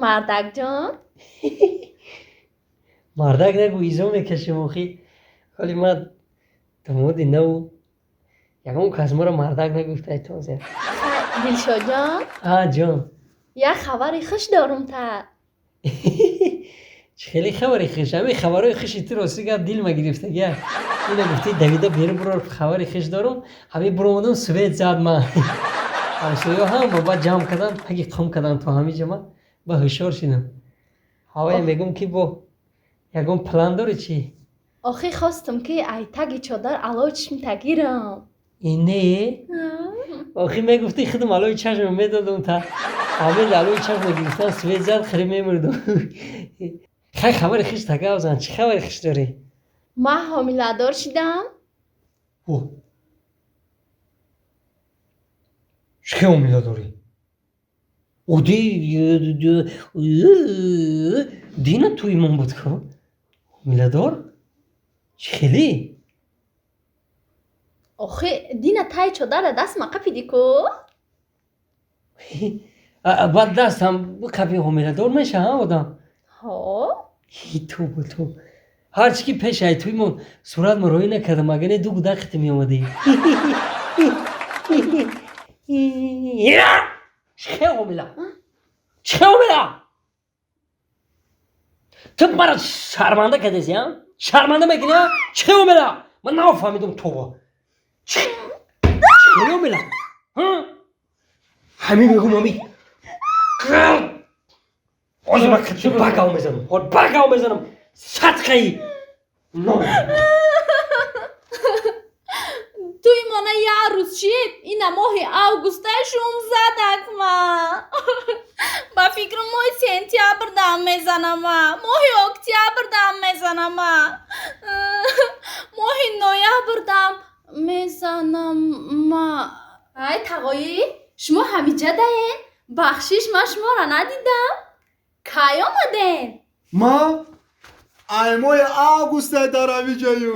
Мардакҷон. Мардак нагӯ, изо мекашем охи. Ҳоли ман домоди наву, ягон кас маро мардак нагуфтай тоза. Дилшодҷон. А, ҷон. Як хабари хуш дорум та. Чӣ хеле хабари хуш? Ҳамин хабарҳои хуши ту, рости гап, дилма гирифтагия. Ина гуфти, давида берун бурор, хабари хуш дорум. Ҳамин буромадам, свет зад ман. Ҳамсояҳо ҳама баъд ҷамъ кардан, таги қум кардан то ҳамин ҷа, ман ба ҳушёр шидам. Ҳавая мегӯм, ки бо ягон план дорӣ, чӣ? Охи, хостум, ки ай таги чодар алои чишмита гирам. Ине охи, мегуфти, худам алои чашма медодам та. Ҳамин алои чашма гирифтан, свет зад, хири мемурдум. Хай, хабари хуш тагав зан, чӣ хабари хуш дорӣ? Ман ҳомиладор шидам. О, чӣ ҳомиладорӣ? Оди дина туимон буд ку. Ҳомиладор? Чӣ хеле? Охи, дина таи чодара дастма қапиди ку. Баъд дастам қапи, ҳомиладор меша одам? Ҳо. Тобо, тоб. Ҳарчи ки пеш ай туимон сурат муроӣ накардам, агар не ду гудақите меомадӣ. Чӣ ҳомила? Чӣ ҳомила? Ту мара шарманда кардеси, а? Шарманда мекунӣ, а? Чӣ ҳомила? Ман нафаҳмидам, тобо. Чӣ ҳомила? Ҳамин мегӯм, ҳамин ҳозир ман багав мезанам, ҳол багав мезанам, садқаи. Туи мона як рӯз шид, ина моҳи августай шум задак. Ма ба фикрам, моҳи сентябр дам мезанама, моҳи октябр дам мезанама, моҳи ноябр дам мезанама. Ай, тағоӣ, шумо ҳамиҷа даен? Бахшиш, ман шуморо надидам. Кай омаден? Ма ай моҳи августай дар ҳамиҷаю.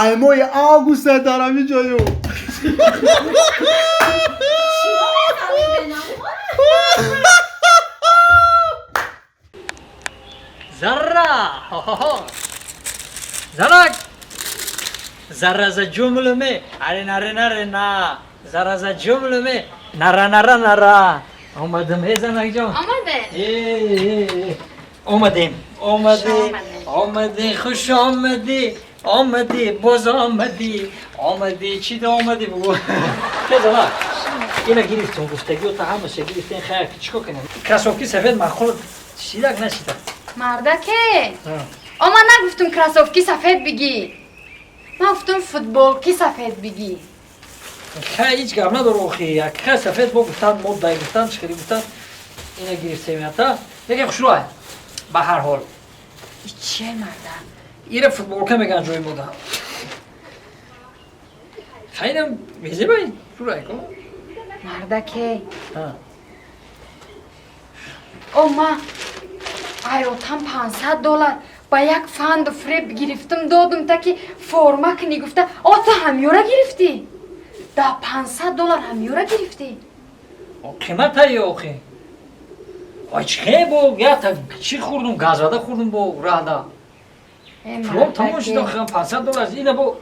Ай моҳи августай дар ҳамиҷаю. Шумо мефаҳмиден? Зарра! Хо-хо-хо! Занак! Зарра за ҷумлуме, аре наре наре на. Зарра за ҷумлуме, нара нара нара. Омадам, э, занакҷон. Омаде. Э, э, э. Омадем, омадем, омадем, хуш омадӣ, омадӣ, боз омадӣ, омадӣ, чӣ омадӣ бугу. Хе, занак. Ина гирифтум, гуфтагиёта ҳамаша гирифтем, хайр, чӣ кор кунем? Кроссовки сафед махол шидак нашидак. Мардаке, о, ман нагуфтум кроссовки сафед бигӣ, ман гуфтум футболки сафед бигӣ. Хай, ҳеҷ гап надор охи, як хай сафед бо гуфтан, моддай гуфтан, чӣ хеле гуфтан, ина гирифтем ята. Лекин хушрӯай. Ба ҳар ҳол. Чие, марда? Ира футболка меган ҷои мода. Хайнам мезебай, хушрӯай ко. Мардаке, о, ма аётам 500 доллар ба як фанду фреб гирифтум, додум та ки форма кунӣ гуфта. О, ту ҳамёра гирифтӣ? Да 500 доллар ҳамёра гирифтӣ? Қиматай охи. Ой, чӣ бо ята чӣ хӯрдум, газвада хӯрдум бо раҳда. Пулом тамом шуд охи, 500 доллар. Ина бо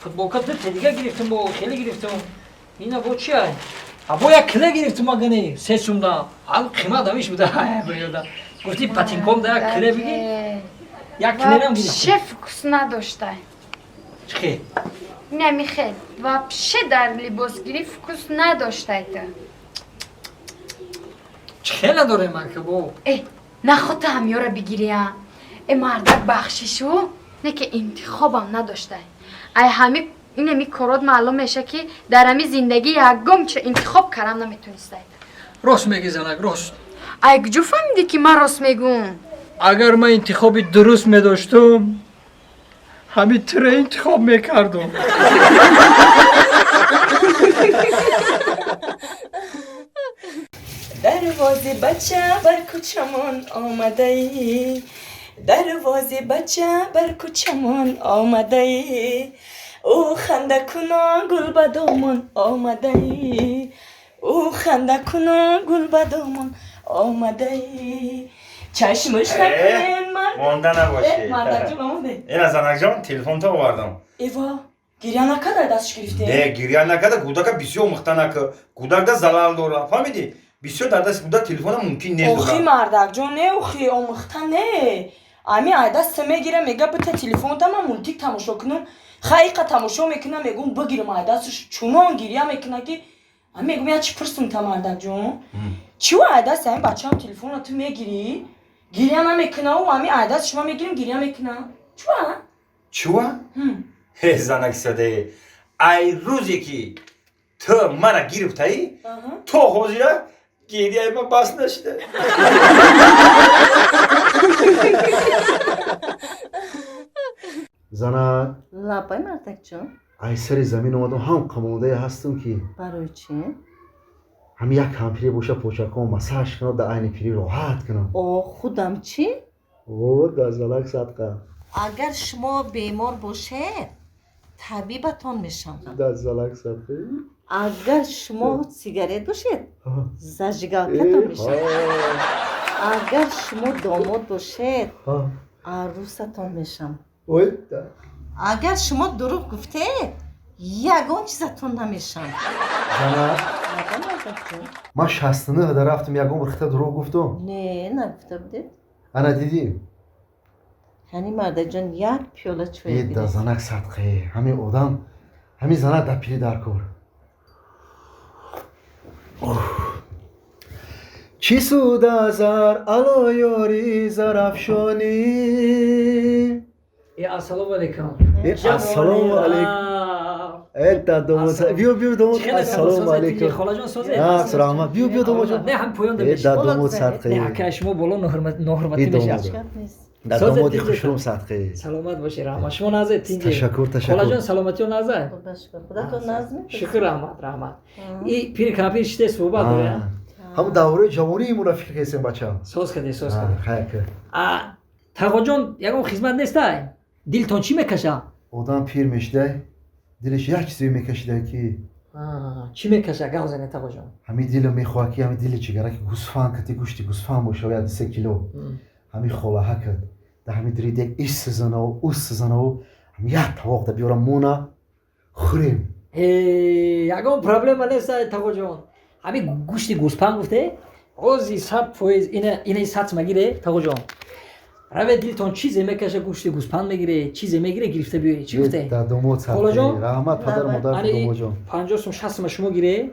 футболка ду та дига гирифтум, бо хеле гирифтум. Ина бо чи ай? А бо як киле гирифтум, агане се сумда. Ал қимат ҳамиш буда. Баёда. Гуфти, патинком да як киле биги. Як килерам гирифтум. Вообще вкус надоштай. Чӣ? Намихел, вообще дар либосгирӣ вкус надоштай ту. Чӣ хел надорем ман ки бо? Э, наход ту ҳамёра бигирӣ, а? Э, мардак, бахшишу, не ки интихобам надоштай. Ай ҳами инами корот маълум меша, ки дар ҳами зиндагӣ ягон чиз интихоб карам наметонистай. Рост мегӣ, занак, рост. Ай куҷо фаҳмидӣ, ки ман рост мегӯм? Агар ман интихоби дуруст медоштум, ҳамин туро интихоб мекардум. Дарвози бача бар кӯчамон омадаӣ, дарвози бача бар кӯчамон омадаӣ. Ӯ хандакунон гул ба домон омадаӣ, ӯ хандакунон гул ба домон омадаӣ. Чашмаш накунен мард. Монда набошӣ. Мардакҷон, омоде. Ина, занакҷон, телефонто овардам. Эва, гиря накарда дастш гирифте? Не, гиря накарда. Кӯдака бисёр мухта нака, кӯдак да залал дора, фаҳмидӣ? Бисёр дар дасти кӯдак телефона мумкин нест. Охи, мардакҷон, не, охи, омӯхта не. Ами ай даст мегира, мега: «Бита телефонта, ман мультик тамошо кунам». Хайқа тамошо мекунам, мегум: «Бигирам ай дастш». Чунон гиря мекуна, ки ами мегум: «Я чи пурсум та, мардакҷон, чиво ай дасти ами бачаам телефонро ту мегирӣ, гиря намекунау, ами ай даст шума мегирим, гиря мекуна, чува?» Чува? Ҳе, занаки садае, ай рӯзе ки ту мара гирифтаӣ, то ҳозира гиряи ма бас нашуда. Занак. Лаббай, мардакҷон. Ай сари замин омадам, ҳам қамондае ҳастам, ки Барои чӣ? Ҳам як кампире боша, почакҳо массаж кунад, дар айни пирӣ роҳат кунам. О, худам чӣ? О, дар занак садқа. Агар шумо бемор бошед, табибатон мешавам. Дар занак садқа. Агар шумо сигарет бошед, зажигалкатон мешавам. Агар шумо домод бошед, арӯсатон мешавам. Ойта. Агар шумо дурӯғ гуфтед, ягон чизатон намешавам. Занак. Лаббай, мардакҷон. Ман 69 да рафтам, ягон бор хита дурӯғ гуфтум? Не, нагуфта будед. Ана, дидӣ? Яъне, мардакҷон, як пиёла чой Э, да гиред. Занак садқае, ҳамин одам, ҳамин занак дар пирӣ дар кор. Чӣ суд азар ало ёри зарафшонӣ? Э, ассалому алайкум. Э, ассалому алайкум. Э, дадомод, биё, биё, домод, ассалому алайкум. Холаҷон, созе? Раҳмат, биё, биё, домодҷон. Не, ҳам поён. Э, дадомод Не, садқае. ака, шумо боло ноҳурматӣ Э, домод. мешавад. Гап нест. Дадомоди хушрӯм садқае. Саломат бошӣ, раҳмат. Шумо назед, тинҷе? Ташаккур, ташаккур. Холаҷон, саломатиё назад? Худо шукр, худатон назм. Шукр, раҳмат, раҳмат. И пири кампир шите, суҳбат доря. Ҳамун давраи ҷавонии фикр кардем, бачам. Соз каде, соз каде. Хайр ка. А, тағоҷон, ягон хизмат нестай? Дилтон чӣ мекаша? Одам пир мешидай, дилаш як чизе мекашидай, ки Чӣ мекаша, гап зане, тағоҷон. Ҳамин дило мехоҳад, ки ҳамин дили чигараки гӯсфанд кати, гӯшти гӯсфанд боша, як 2-3 кило, ҳамин холаҳа кад да ҳамин диридек иш сизанаву ус сизанаву, ҳамин як тавоқ да биёрам, мона хӯрем. Э, ягон проблема нестай, тағоҷон. Ҳамин гӯшти гӯспанд гуфте, ҳози 100% ина 100 сума гире, тағоҷон. Раве, дилтон чизе мекаша, гӯшти гӯспанд мегире, чизе мегире, гирифта биёе. Чӣ гуфте? Дадомод. Холаҷон? Раҳмат, падару модар, Ани домодҷон. 50 сум, 60 сума шумо гире,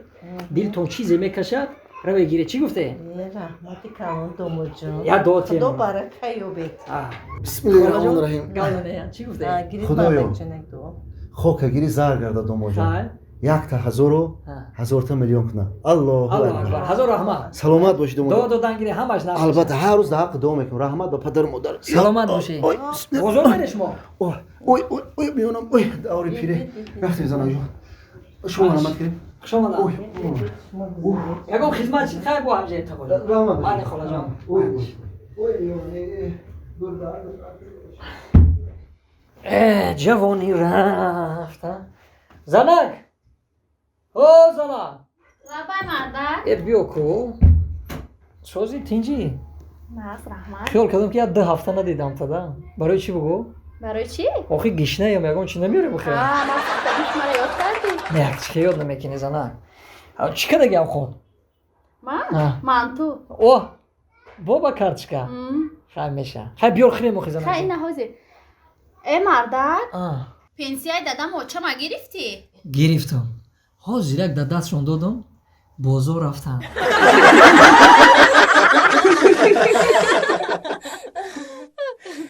дилтон чизе мекашад, раве, гире. Чӣ гуфте? Е, раҳмати калон, домодҷон. Я дуо тием. Худо барака ёбед. Бисмиллоҳи раҳмони раҳим. Гап зане, чӣ гуфте? Гирид. Худоё. Мардакҷон, як дуо. Хока гири, зар гарда, домодҷон. Хай. Якта ҳазору ҳазорта миллион кунад, аллоҳу Аллоҳу акбар. акбар, ҳазор раҳмат. Саломат бошӣ, Дуо домод. додан гире, ҳамаш нақш. Албатта, ҳар рӯз дар ҳаққи дуо мекунам. Раҳмат ба падару модар. Саломат бошӣ. Ой, бисмилла. Бозор мере шумо? Ой, ой, ой, ой, меёнам, ой, даври пире рафтем. Занаҷон, шумо раҳмат кунем. Хуш омадам. Ой. Ягон хизмат чӣ, хайр, бо ҳамҷа, тағоҷон. Раҳмат. Бале, холаҷон. Ой, ой, ой, меёне. Э, ҷавонӣ рафта. Занак, о занак. Лаббай, мардак. Э, биё ку, сози, тинҷӣ? Наз, раҳмат. Хиёл кардам, ки як 2 ҳафта надидам тада. Барои чӣ, бугӯ? Барои чӣ? Охи, гишнаям, ягон чи намеёрем, бихе? А, ман фикр шуморо ёд кардӣ. Не, чӣ ёд намекунӣ, занак? Чӣ кардагиам хон? Ман? А. Манту. О, боба карточка. Хай, меша, хай, биёр, хӯрем, охи, занак. Хай, ина ҳозир. Э, мардак. А. Пенсияи дадам очама гирифтӣ? Гирифтам, ҳозир як дар дастшон додам, бозор рафтам.